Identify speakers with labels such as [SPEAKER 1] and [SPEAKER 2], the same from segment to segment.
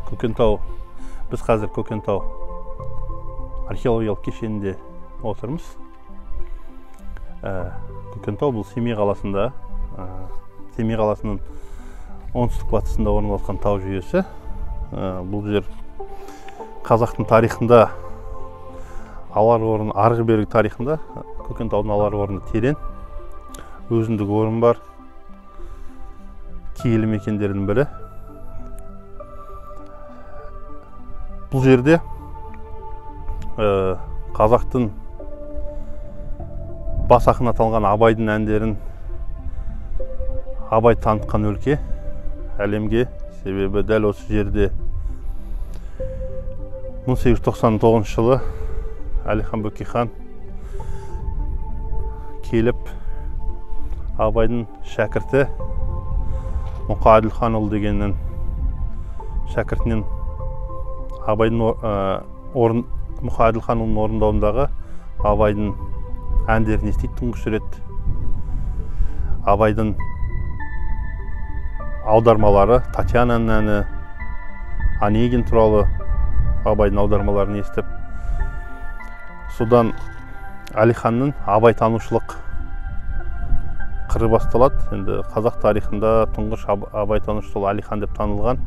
[SPEAKER 1] Көкентау, біз қазір Көкентау археологиялық кешенінде отырмыз. Көкентау бұл Семей қаласында, Семей қаласының оңтүстік батысында орналасқан тау жүйесі. Бұл жер қазақтың тарихында алар орын, арғы бергі тарихында Көкентаудың алар орны терең, өзіндік орын бар киелі мекендердің бірі. Бұл жерде қазақтың бас ақыны аталған Абайдың әндерін Абай танытқан өлке әлемге. Себебі дәл осы жерде 1899 жылы Әлихан Бөкейхан келіп Абайдың шәкірті Мұқа Әділханұлы дегеннің шәкіртінен Абайдың Мұқа Әділханұлының орындауындағы Абайдың әндерін естиді тұңғыш рет. Абайдың аудармалары, Татьянаның әні, Онегин туралы Абайдың аудармаларын естіп, содан Әлиханның Абай танушылық қыры басталады. Енді қазақ тарихында тұңғыш Абай танушы сол Әлихан деп танылған.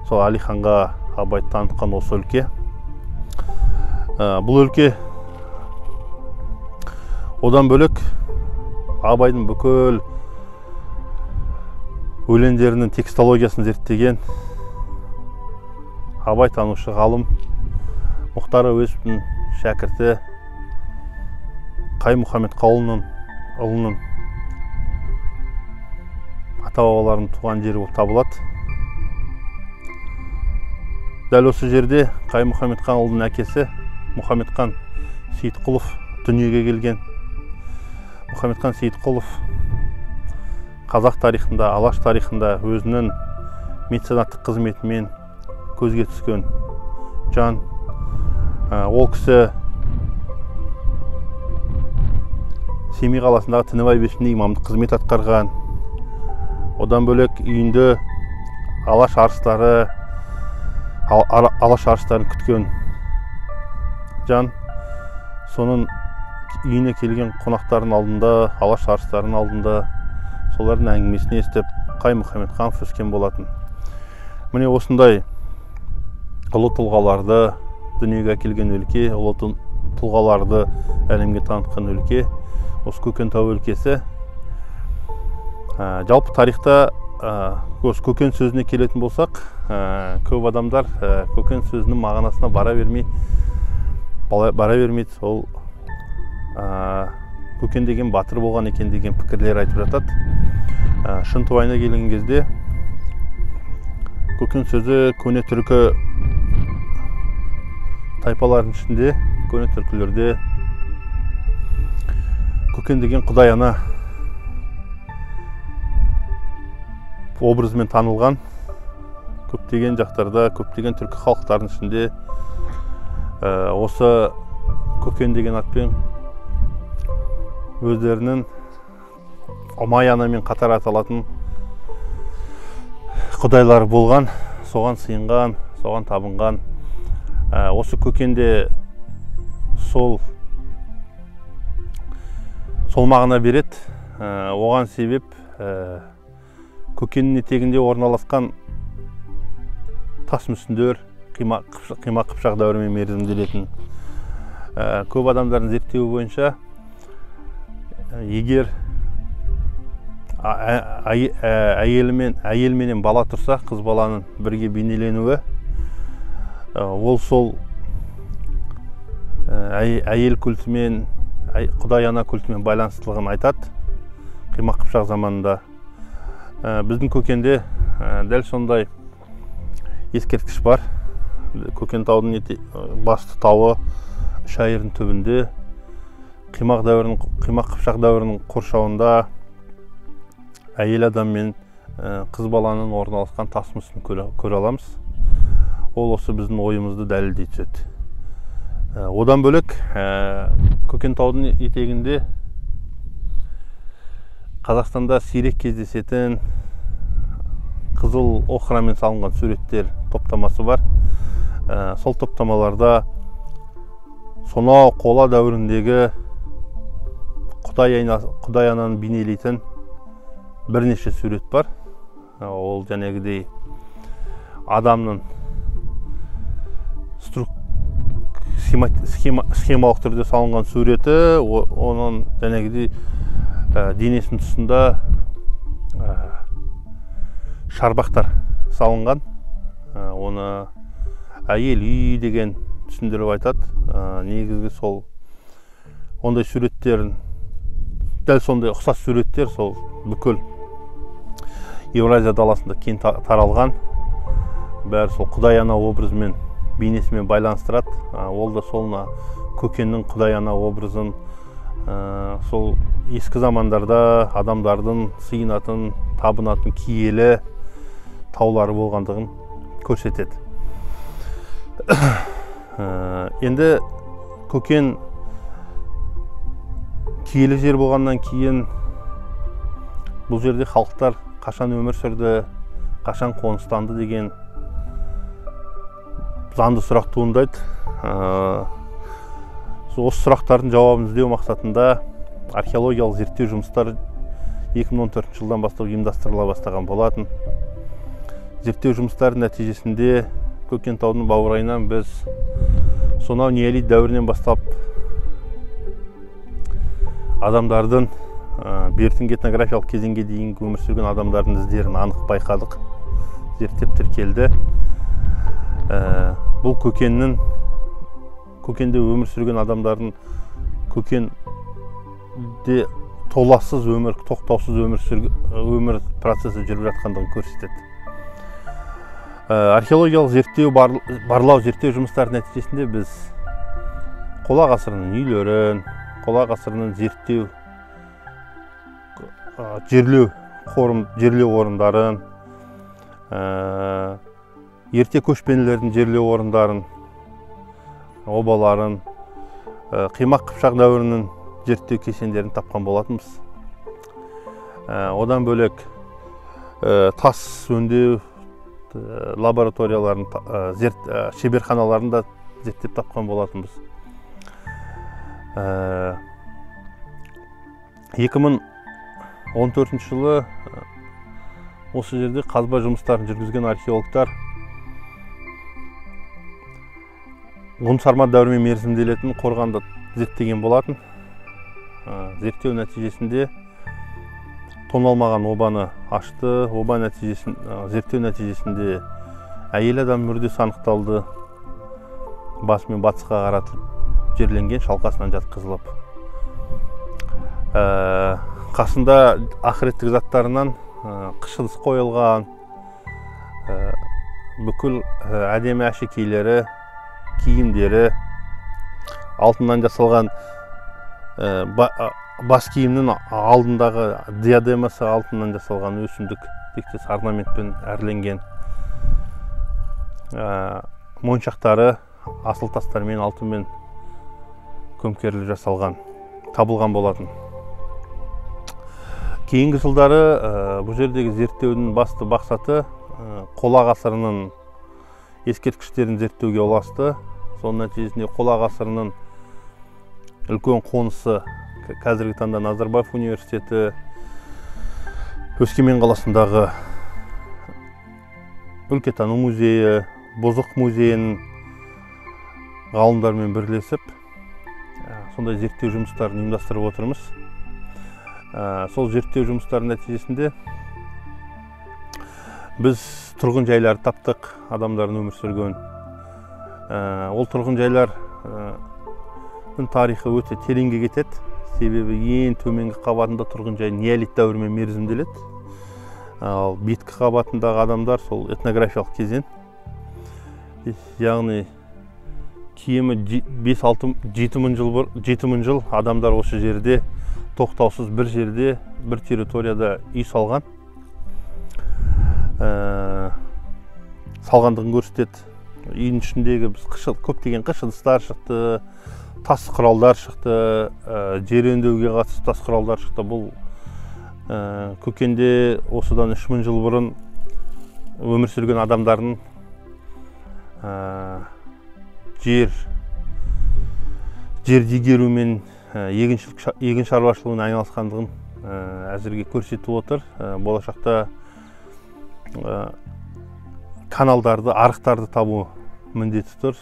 [SPEAKER 1] Сол Әлиханға Абай танытқан осы өлке. Бұл өлке одан бөлек Абайдың бүкіл өлеңдерінің текстологиясын зерттеген Абай танушы ғалым Мұхтар Әуезовтің шәкірті Қай-Мұхаммед Қаулының ұлының ата-бабаларының туған жері болып табылады. Дәл осы жерде Қай-Мұхаммед Қанұлының әкесі Мұхаммедхан Сейітқұлов дүниеге келген. Мұхаммедхан Сейітқұлов қазақ тарихында, Алаш тарихында өзінің меценаттық қызметімен көзге түскен жан. Ол кісі Семей қаласындағы Тінібай мешітінде имамдық қызмет атқарған. Одан бөлек үйінде Алаш арыстары, Алаш арыстарын күткен жан. Соның үйіне келген қонақтардың алдында, Алаш арыстарының алдында солардың әңгімесін естіп Қай-Мұхаммедханов өскен болатын. Міне осындай ұлы тұлғаларды дүниеге әкелген өлке, ұлы тұлғаларды әлемге танытқан өлке осы Көкентау өлкесі. Жалпы тарихта осы Көкен сөзіне келетін болсақ, көп адамдар Көкен сөзінің мағынасына бара бермейді. Ол Көкен деген батыр болған екен деген пікірлер айтып жатады. Шынтуайына келген кезде Көкен сөзі көне түркі тайпаларының ішінде, көне түркілерде Көкен деген Құдай ана образымен танылған. Көптеген жақтарда, көптеген түркі халықтарының ішінде осы Көкен деген атпен өздерінің Ұмай анамен қатар аталатын құдайлары болған, соған сыйынған, соған табынған. Осы Көкенде сол мағына береді. Оған себеп Көкеннің етегінде орналасқан тас мүсіндер қима қыпшақ дәуірімен мерзімделетін. Көп адамдардың зерттеуі бойынша, егер әйел менен бала тұрса, қыз баланың бірге бейнеленуі, ол сол әйел культімен, Құдай ана культімен байланыстылығын айтады. Қима қыпшақ заманында біздің Көкенде дәл сондай ескерткіш бар. Көкентаудың басты тауы Шайырдың түбінде, Қима қыпшақ дәуірінің қоршауында әйел адам мен қыз баланың орналасқан тас мүсінін көре аламыз. Ол осы біздің ойымызды дәлелдей түседі. Одан бөлек Көкентаудың етегінде Қазақстанда сирек кездесетін Қызыл охрамен салынған суреттер топтамасы бар. Сол топтамаларда сонау қола дәуіріндегі Құдай ананы бейнелейтін бірнеше сурет бар. Ол жәнегідей адамның схемалық түрде салынған суреті, оның жәнегідей денесінің тұсында шарбақтар салынған. Оны әйел үй деген түсіндіріп айтады. Негізгі сол ондай суреттерін, дәл сондай ұқсас суреттер сол бүкіл Еуразия даласында кең таралған. Бәрі сол Құдай ана образымен, бейнесімен байланыстырады. Ол да сол Көкеннің Құдай ана образын, сол ескі замандарда адамдардың сыйынатын, табынатын киелі таулары болғандығын көрсетеді. Енді Көкен киелі жер болғаннан кейін бұл жерде халықтар қашан өмір сүрді, қашан қоныстанды деген заңды сұрақ туындайды. Осы сұрақтардың жауабын іздеу мақсатында археологиялық зерттеу жұмыстары 2014 жылдан бастап ұйымдастырыла бастаған болатын. Зерттеу жұмыстарының нәтижесінде Көкен таудың баурайынан біз сонау неолит дәуірінен бастап адамдардың бертінгі этнографиялық кезеңге дейінгі өмір сүрген адамдардың іздерін анық байқадық, зерттеп тіркелді. Бұл Көкенде өмір сүрген адамдардың Көкенде толассыз өмір, тоқтаусыз өмір процесі жүріп жатқандығын көрсетеді. Археологиялық зерттеу, барлау зерттеу жұмыстары нәтижесінде біз қола ғасырының үйлерін, қола ғасырының зерттеу, жерлеу орындарын, ерте көшпенділердің жерлеу орындарын, обаларын, қимақ қыпшақ дәуірінің зерттеу кешендерін тапқан болатынбыз. Одан бөлек тас өңдеу лабораторияларын, шеберханаларын да зерттеп тапқан болатынбыз. 2014 жылы осы жерде қазба жұмыстарын жүргізген археологтар Ғұн Сармат дәуірімен мерзімделетін қорғанды зерттеген болатын. Зерттеу нәтижесінде тоналмаған обаны ашты. Оба зерттеу нәтижесінде әйел адам мүрдесі анықталды. Басымен батысқа қаратылып жерленген, шалқасынан жатқызылып. Қасында ақыреттік заттарынан қыш ыдыс қойылған, бүкіл әдемі әшекейлері, киімдері, алтыннан жасалған бас киімнің алдындағы диадемасы алтыннан жасалған өсімдік тектес орнаментпен әрленген, моншақтары асыл тастармен, алтынмен көмкеріліп жасалған, табылған болатын. Кейінгі жылдары бұл жердегі зерттеудің басты мақсаты қола ғасырының ескерткіштерін зерттеуге ұласты. Соның нәтижесінде қола ғасырының үлкен қонысы қазіргі таңда Назарбаев университеті, Өскемен қаласындағы өлкетану музейі, Бұзық музейінің ғалымдарымен бірлесіп сондай зерттеу жұмыстарын ұйымдастырып отырмыз. Сол зерттеу жұмыстарының нәтижесінде біз тұрғын жайлар таптық, адамдардың өмір сүрген. Ол тұрғын жайлардың тарихы өте тереңге кетеді. Себебі ең төменгі қабатында тұрғын жай неолит дәуірімен мерзімделеді. Ал беткі қабатындағы адамдар сол этнографиялық кезең. Яғни кемі 5-6-7 мың жыл адамдар осы жерде тоқтаусыз бір жерде, бір территорияда үй салған. Салғандығын көрсетеді. Үйдің ішіндегі біз көптеген қыш ыдыстар шықты, тас құралдар шықты, жер өңдеуге қатысты тас құралдар шықты. Бұл Көкенде осыдан 3000 жыл бұрын өмір сүрген адамдардың жер игерумен, егін шаруашылығымен айналысқандығын әзірге көрсетіп отыр. Болашақта каналдарды, арықтарды табу міндеті тұр.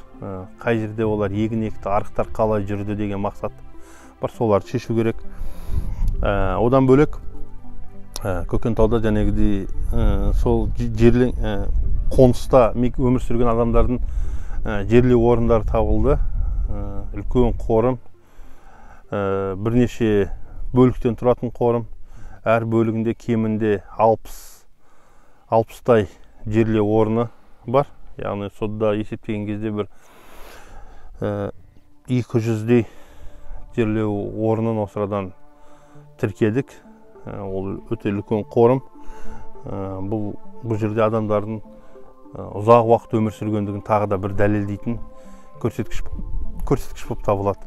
[SPEAKER 1] Қай жерде олар егін екті, арықтар қалай жүрді деген мақсат бар, соларды шешу керек. Одан бөлек Көкентауда жәнегідей сол жерле қоныста өмір сүрген адамдардың жерлеу орындары табылды. Үлкен қорым, бірнеше бөліктен тұратын қорым. Әр бөлігінде кемінде 60-тай жерлеу орны бар. Яғни сонда есептеген кезде бір 200-дей жерлеу орнын осырадан тіркедік. Ол өте үлкен қорым. Бұл жерде адамдардың ұзақ уақыт өмір сүргендігін тағы да бір дәлелдейтін көрсеткіш болып табылады.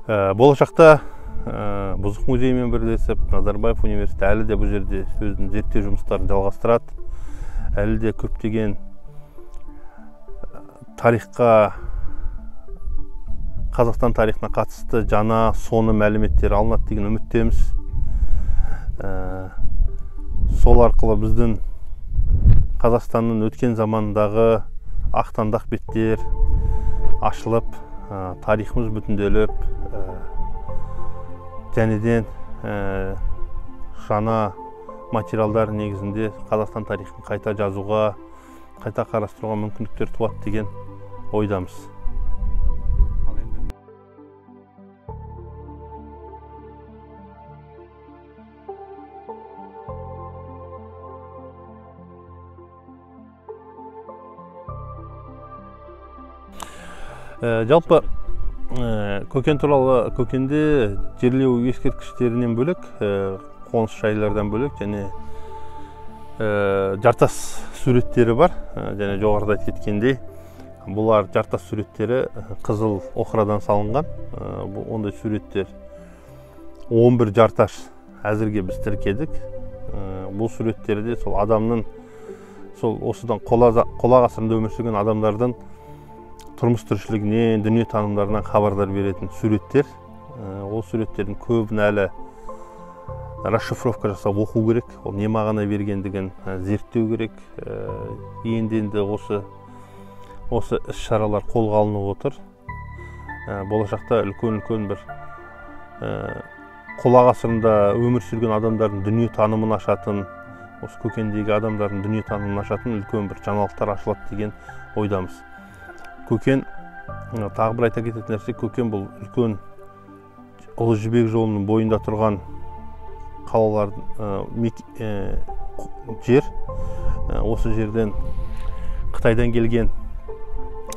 [SPEAKER 1] Болашақта Бұзық музейімен бірлесіп, Назарбаев университеті әлі де бұл жерде өзінің зерттеу жұмыстарын жалғастырады. Әлі де көптеген тарихқа, Қазақстан тарихына қатысты жаңа соны мәліметтер алынады деген үміттеміз. Сол арқылы біздің Қазақстанның өткен заманындағы ақтаңдақ беттер ашылып, тарихымыз бүтінделіп, жәнеден жаңа материалдар негізінде Қазақстан тарихын қайта жазуға, қайта қарастыруға мүмкіндіктер туады деген ойдамыз. Жалпы Көкен туралы, Көкенде жерлеу ескерткіштерінен бөлек, қоныс жайлардан бөлек және жартас суреттері бар. Және жоғарыда айтып кеткендей, бұлар жартас суреттері қызыл охрадан салынған. Ондай суреттер 11 жартас әзірге біз тіркедік. Бұл суреттерде сол адамның, сол осыдан қола ғасырында өмір сүрген адамдардың тұрмыс тіршілігінен, дүние танымдарынан хабардар беретін суреттер. Ол суреттердің көбін әлі расшифровка жасап оқу керек, ол не мағына бергендігін зерттеу керек. Енді осы іс-шаралар қолға алынып отыр. Болашақта үлкен-үлкен бір қола ғасырында өмір сүрген адамдардың дүние танымын ашатын, осы Көкендегі адамдардың дүние танымын ашатын үлкен бір жаңалықтар ашылады деген ойдамыз. Көкен, тағы бір айта кететін нәрсе, Көкен бұл үлкен Ұлы Жібек жолының бойында тұрған қалалар, жер. Осы жерден Қытайдан келген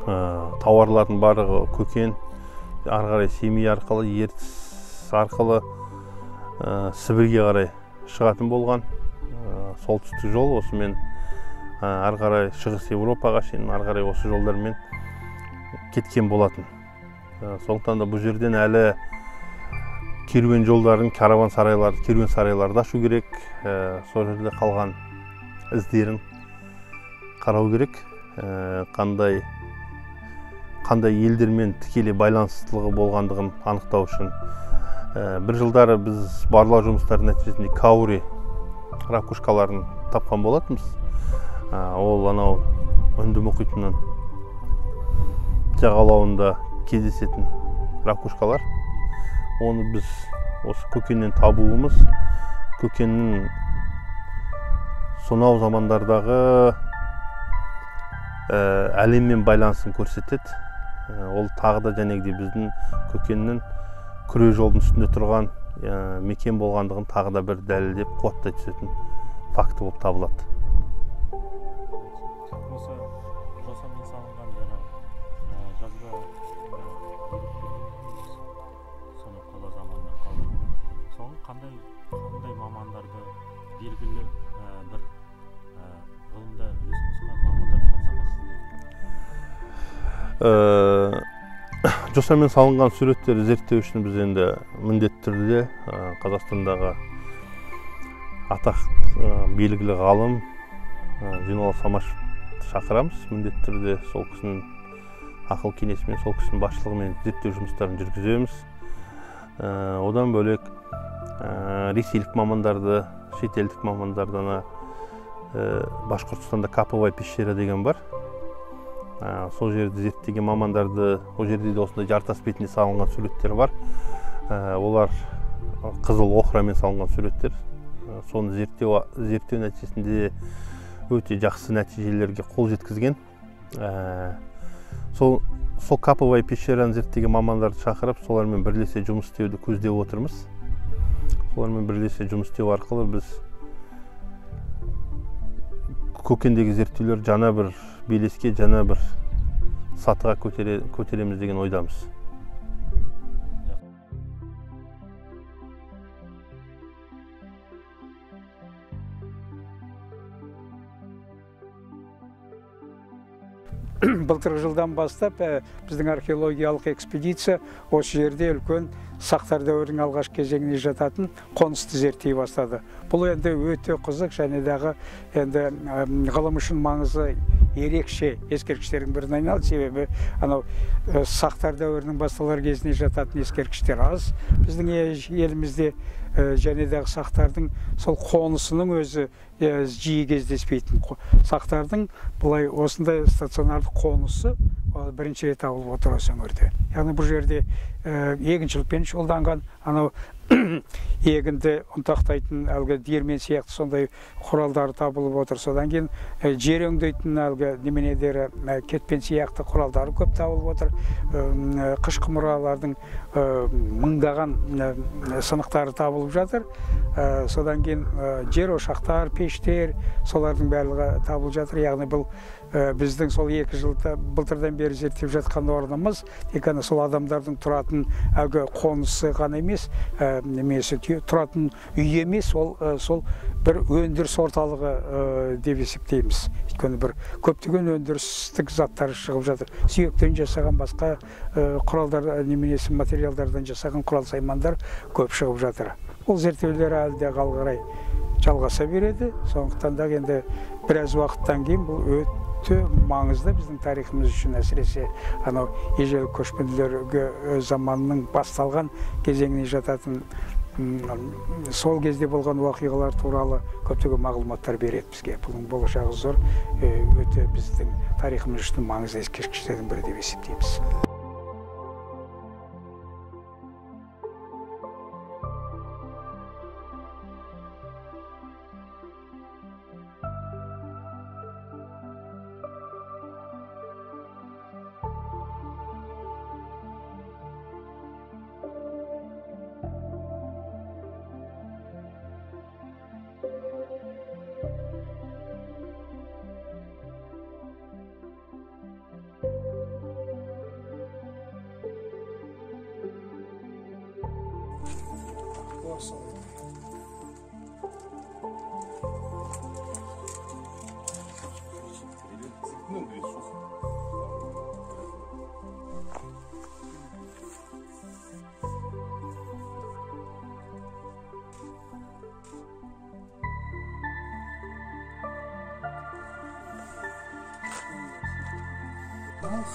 [SPEAKER 1] тауарлардың барлығы Көкен, ары қарай Семей арқылы, Ертіс арқылы Сібірге қарай шығатын болған. Солтүстік жол осымен ары қарай Шығыс Еуропаға шейін, ары қарай осы жолдармен кеткен болатын. Сондықтан да бұл жерден әлі керуен жолдарын, караван сарайларды, керуен сарайларды ашу керек. Сол жерде қалған іздерін қарау керек. Қандай елдермен тікелей байланыстылығы болғандығын анықтау үшін. Бір жылдары біз барлау жұмыстары нәтижесінде каури ракушкаларын тапқан болатынбыз. Ол анау Үнді мұхитының жағалауында кездесетін ракушкалар. Оны біз осы Көкеннен табуымыз, Көкеннің сонау замандардағы әлеммен байланысын көрсетеді. Ол тағы да жәнегідей біздің Көкеннің күре жолдың үстінде тұрған мекен болғандығын тағы да бір дәлелдеп қуаттай түсетін факті болып табылады.
[SPEAKER 2] Осы жосамен салынған жаңа жазба соны қола заманынан қалған. Соны қандай мамандарды, белгілі бір ғылымда үлес қосқан мамандар қатыса ма сіздер?
[SPEAKER 1] Жосамен салынған суреттерді зерттеу үшін біз енді міндетті түрде Қазақстандағы атақ белгілі ғалым, Зейнолла Самашевті шақырамыз. Міндетті түрде сол кісінің ақыл кеңесімен, сол кісінің басшылығымен зерттеу жұмыстарын жүргіземіз. Одан бөлек ресейлік мамандарды, шетелдік мамандарды, ана Башқұртстанда Каповая пещера деген бар. Сол жерді зерттеген мамандарды, ол жерде де осындай жартас бетіне салынған суреттер бар. Олар қызыл охрамен салынған суреттер. Соны зерттеу нәтижесінде өте жақсы нәтижелерге қол жеткізген. Сол Каповая пещераны зерттеген мамандарды шақырып, солармен бірлесе жұмыс істеуді көздеп отырмыз. Солармен бірлесе жұмыс істеу арқылы біз Көкендегі зерттеулер жаңа бір белеске, жаңа бір сатыға көтереміз деген ойдамыз.
[SPEAKER 3] Былтырғы жылдан бастап біздің археологиялық экспедиция осы жерде үлкен сақтар дәуірінің алғашқы кезеңіне жататын қонысты зерттей бастады. Бұл енді өте қызық және дағы енді ғылым үшін маңызы ерекше ескерткіштердің біріне айналды. Себебі анау сақтар дәуірінің басталар кезіне жататын ескерткіштер аз біздің елімізде, және дағы сақтардың сол қонысының өзі жиі кездеспейтін. Сақтардың былай осындай стационарлық қонысы бірінші рет табылып отыр осы өңірде. Яғни бұл жерде егіншілікпен шұғылданған, анау егінді ұнтақтайтын әлгі диірмен сияқты сондай құралдары табылып отыр. Содан кейін жер өңдейтін әлгі неменелері, кетпен сияқты құралдары көп табылып отыр. Қыш құмыралардың мыңдаған сынықтары табылып жатыр. Содан кейін жер ошақтар, пештер, солардың барлығы табылып жатыр. Яғни бұл біздің сол 2 жылда былтырдан бері зерттеп жатқан орнымыз тек қана сол адамдардың тұратын әлгі қонысы ғана емес, немесе тұратын үй емес, ол сол бір өндіріс орталығы деп есептейміз. Өйткені бір көптеген өндірістік заттар шығып жатыр. Сүйектен жасаған басқа құралдар, неменесі материалдардан жасаған құрал саймандар көп шығып жатыр. Ол зерттеулер әлі де қалғырай жалғаса береді. Сондықтан да енді біраз уақыттан кейін бұл өте маңызды біздің тарихымыз үшін, әсіресе анау ежелгі көшпенділер заманының басталған кезеңіне жататын сол кезде болған уақиғалар туралы көптеген мағлұматтар береді бізге. Бұның болашағы зор, өте біздің тарихымыз үшін маңызды ескерткіштердің бірі деп есептейміз.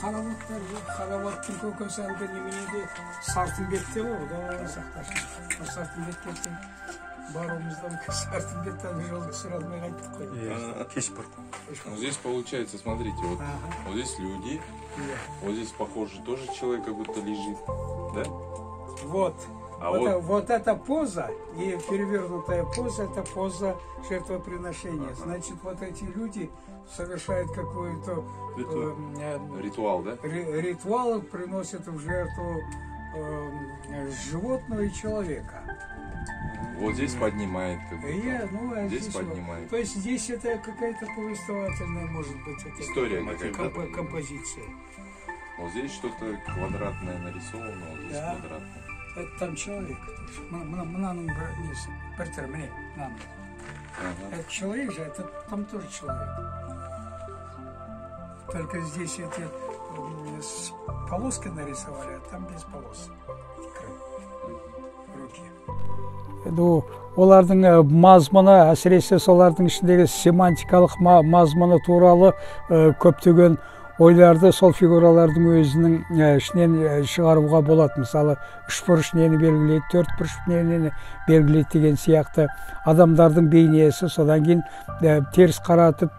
[SPEAKER 3] Қарабаттар, Қарабаттың көкесі әлгі неменеде Сартымбетте ғой, Құдай сақтасын. Сартымбетке ертең баруымыздан Сартымбеттен жол түсіре алмай қайттық қой.
[SPEAKER 1] Кеш бардық.
[SPEAKER 4] Здесь получается, смотрите, вот, вот здесь люди, вот здесь похоже тоже человек как будто лежит, да?
[SPEAKER 3] Вот.
[SPEAKER 4] А
[SPEAKER 3] вот эта поза и перевернутая поза, это поза жертвоприношения. Значит, вот эти люди совершают какой-то
[SPEAKER 4] ритуал, да?
[SPEAKER 3] Ритуал, приносят в жертву животного и человека.
[SPEAKER 4] Вот здесь поднимает, как будто.
[SPEAKER 3] Ну, а
[SPEAKER 4] здесь поднимает.
[SPEAKER 3] То есть здесь это какая-то повествовательная, может быть, это
[SPEAKER 4] история какая-то,
[SPEAKER 3] композиция.
[SPEAKER 4] Вот здесь что-то квадратное нарисовано, вот здесь
[SPEAKER 3] да.
[SPEAKER 4] Квадратное.
[SPEAKER 3] Это там человек. Мынаның бір несі, бір түрі, міне, мынаның. Это человек же, это там тоже человек. Только здесь эти полоски нарисовали, а там без полос. Руки. Енді олардың мазмұны, әсіресе солардың ішіндегі семантикалық мазмұны туралы көптеген ойларды сол фигуралардың өзінің ішінен шығаруға болады. Мысалы, үшбұрыш нені белгілейді, төртбұрыш нені белгілейді деген сияқты адамдардың бейнесі, содан кейін теріс қаратып,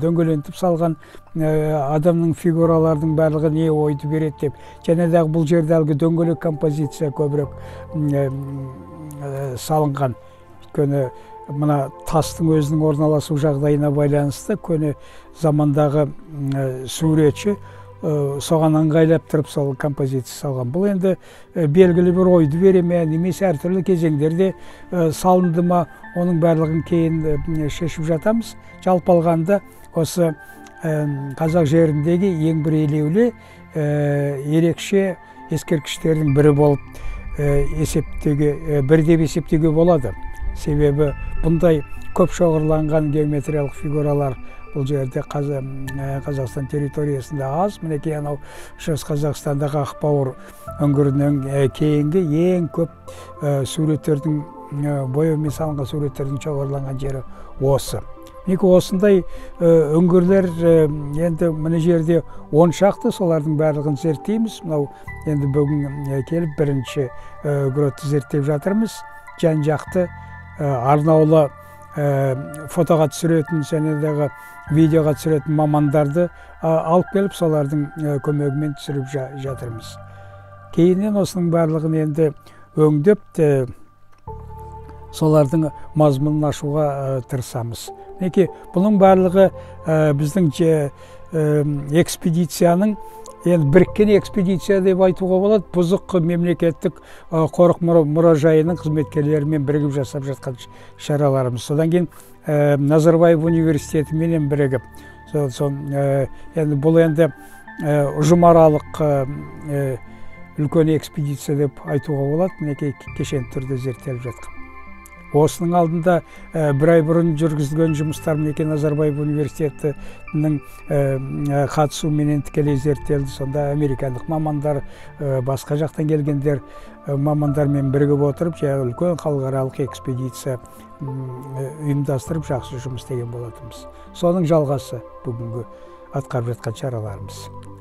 [SPEAKER 3] дөңгелентіп салған адамның фигуралардың барлығы не ойды береді деп. Және дағы бұл жерде әлгі дөңгелек композиция көбірек салынған. Өйткені мына тастың өзінің орналасу жағдайына байланысты көне замандағы суретші соған ыңғайлап тұрып сол композиция салған. Бұл енді белгілі бір ойды бере ме, немесе әртүрлі кезеңдерде салынды ма, оның барлығын кейін шешіп жатамыз. Жалпы алғанда осы қазақ жеріндегі ең бір елеулі ерекше ескерткіштердің бірі болып есептеуге, бір деп есептеуге болады. Себебі бұндай көп шоғырланған геометриялық фигуралар бұл жерде Қазақстан территориясында аз. Мінекей анау Шығыс Қазақстандағы Ақбауыр үңгірінен кейінгі ең көп суреттердің, бояумен салынған суреттердің шоғырланған жері осы. Мінекей осындай үңгірлер енді мына жерде 10 шақты, солардың барлығын зерттейміз. Мынау енді бүгін келіп бірінші гротты зерттеп жатырмыз. Жан-жақты арнаулы фотоға түсіретін және дағы видеоға түсіретін мамандарды алып келіп, солардың көмегімен түсіріп жатырмыз. Кейіннен осының барлығын енді өңдеп, солардың мазмұнын ашуға тырысамыз. Мінекей бұның барлығы біздің экспедицияның, енді біріккен экспедиция деп айтуға болады, Бұзық мемлекеттік қорық мұражайының қызметкерлерімен бірігіп жасап жатқан шараларымыз. Содан кейін Назарбаев университетіменен бірігіп, енді бұл енді ұжымаралық үлкен экспедиция деп айтуға болады. Мінекей кешенді түрде зерттеліп жатқан. Осының алдында бір ай бұрын жүргізілген жұмыстар мінекей Назарбаев университетінің қатысуыменен тікелей зерттелді. Сонда американдық мамандар, басқа жақтан келгендер мамандармен бірігіп отырып, жаңағы үлкен халықаралық экспедиция ұйымдастырып жақсы жұмыс істеген болатынбыз. Соның жалғасы бүгінгі атқарып жатқан шараларымыз.